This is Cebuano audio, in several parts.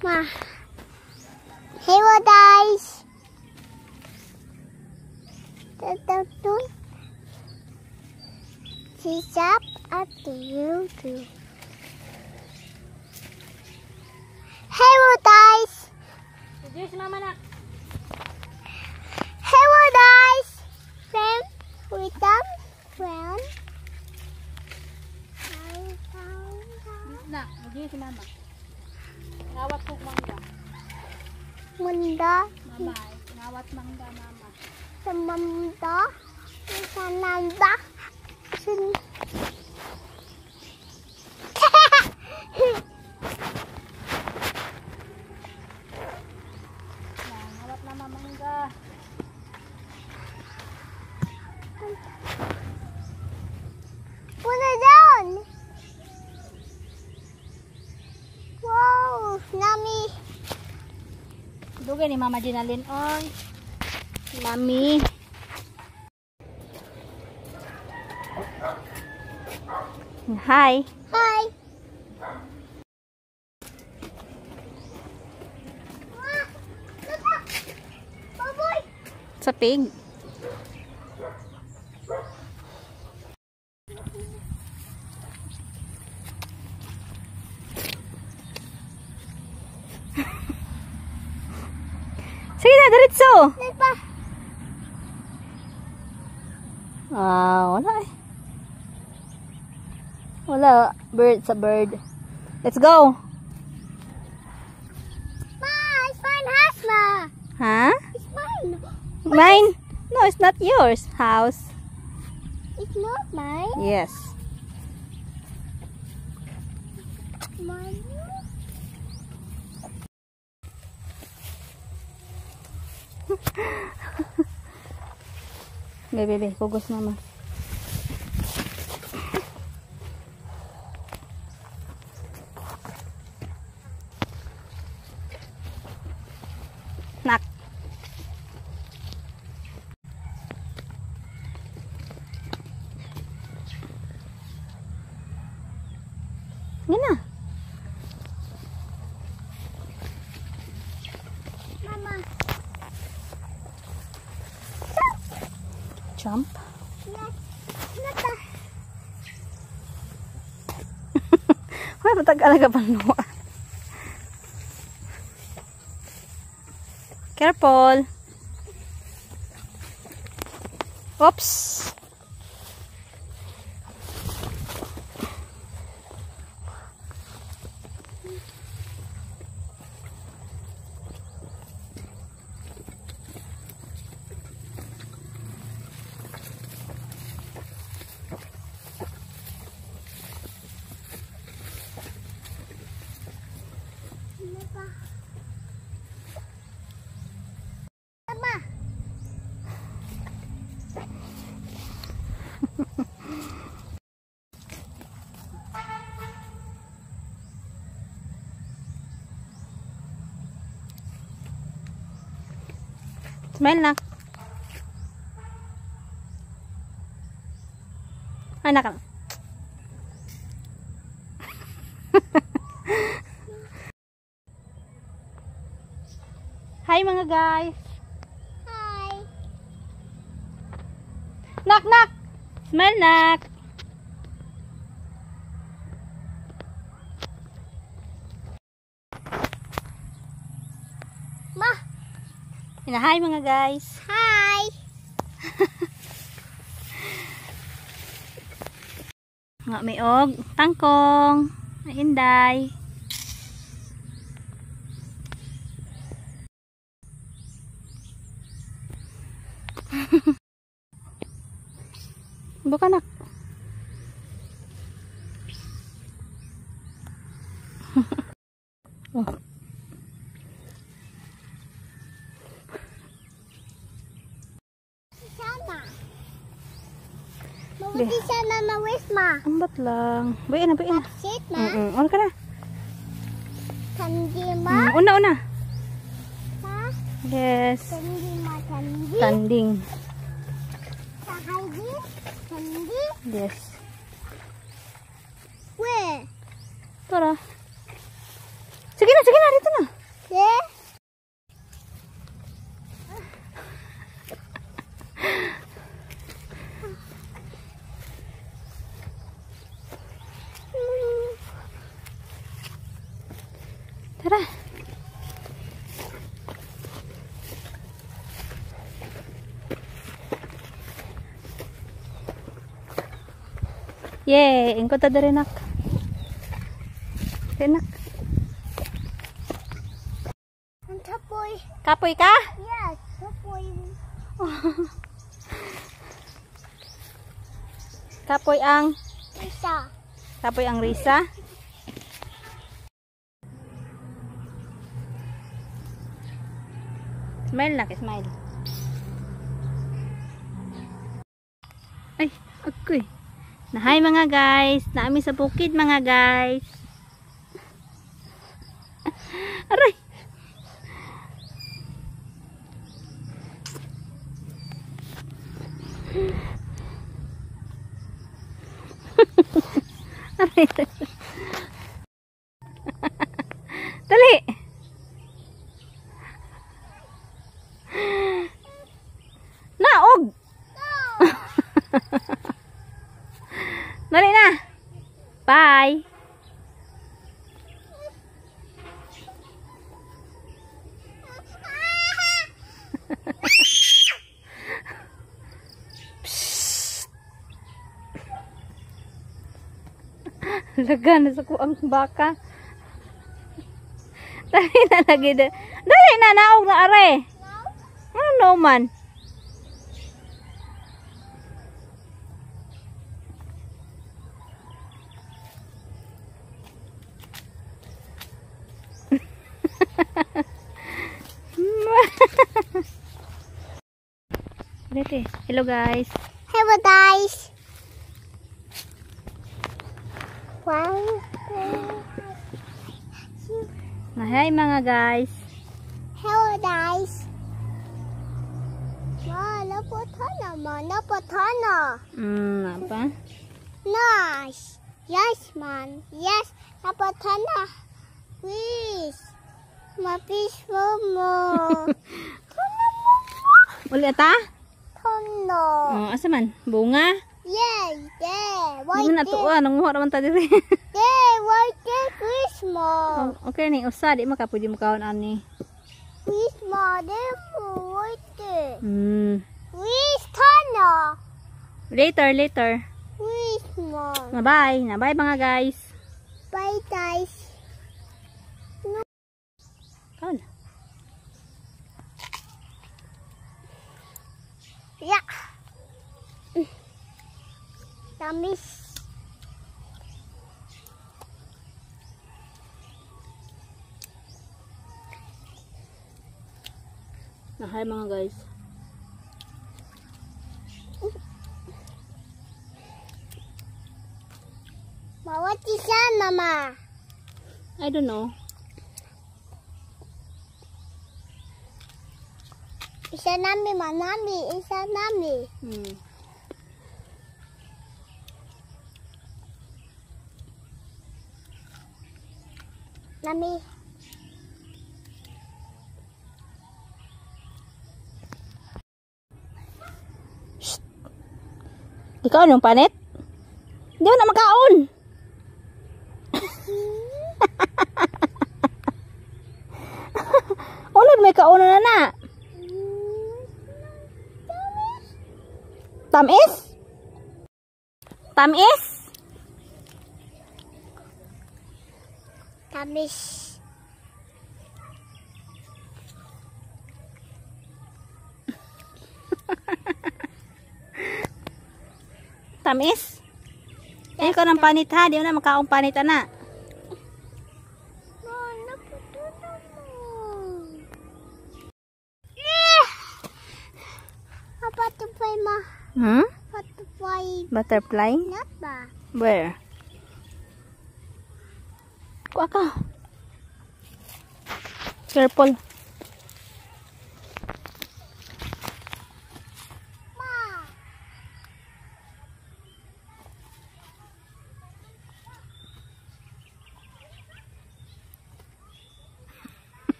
Ma. Hello guys. Sisap at YouTube. Hello guys. Diyos, mama nak. Hello guys. Friend, with them, friend. Nak, diyos si mama. Ngawat po mangga. Munda. Mama, ngawat mangga mama. Sa manda. Sa nanda. Sa Ngawat na mangga. Put it down. Wow, nami. Dugay ni Mama Ginalyn oy. Mami. Hi. Hi. Sa pig. Sige na, diretso. Ah, wala eh. Wala. Bird sa bird. Let's go. Ma, it's mine house, ma. Huh? It's mine. Mine? No, it's not yours. House. It's not mine. Yes. Mine. Bebe, bebe, kugos mama. Nak. Yan na. Mama. Jump. Ay, matag-alaga pa no. Careful. Oops. Smile na. Ay, naka. Hi mga guys. Hi. Knock knock. Smile nak. Ma. Hi mga guys. Hi. Nga may og tangkong, inday. Buka nak. Oh. Sana. Mabuti sana mawis ma. Ambat lang. Buin na, buin na. Sit ma. Una ka na. Tandi ma. Una, una. Ma. Yes. Tandi ma, tandi. Tanding. Tahidi. Tandi. Yes. Where? Tara. Sige na, dito na. There. Tara. Yay, ingko ta diri, nak. Diri, nak. Ang kapoy. Kapoy ka? Yes, kapoy. Kapoy ang Isa. Kapoy ang Risa. Smile na, smile. Ay, agoy. Na hi mga guys, naami sa bukid mga guys. Aray. Aray. Dali. Naog. Dali na. Bye. Psst. Laga na sa kuang baka. Dali na lagi. Dali na, naog na are. Ano man? Ulit. Hello guys. Hello guys. 1, 2, 3. Hi mga guys. Hello guys. Ma, napotana ma, napotana. Apa? Nice. Yes man. Yes, napotana. Please. Ma, please mo. Uli ata? Tono. Oh, asa man? Bunga? Yeah, yeah. Di White mo na tuwa, nanguha raman ta diri. Yeah, white there, please mo. Oh, okay ni usa di maka pwede mo kaon ani. Please mo, there, white there. Please tono. Later, later. Please mo. Na bye, na bye mga guys. Bye guys. No. Kaon. Yeah. Tamis. Hi mga guys. Ma, what is that, Mama? I don't know. Isa nami, ma, nami, isa nami. Nami. Shh. Ikaw anong panit? Hindi mo na makaon. Ulod may kaon na na. Tamis? Tamis? Tamis. Tamis? Eh, ikaw ng panit ha. Di mo na makaong panit ana. Butterfly ma. Hmm? Butterfly. Butterfly? Not ba? Where? Kuha ka. Careful. Ma.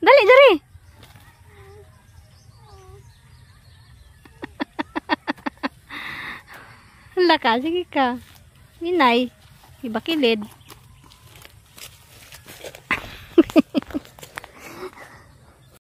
Dali, dali. Hala ka, sige ka. Minay. Iba kilid.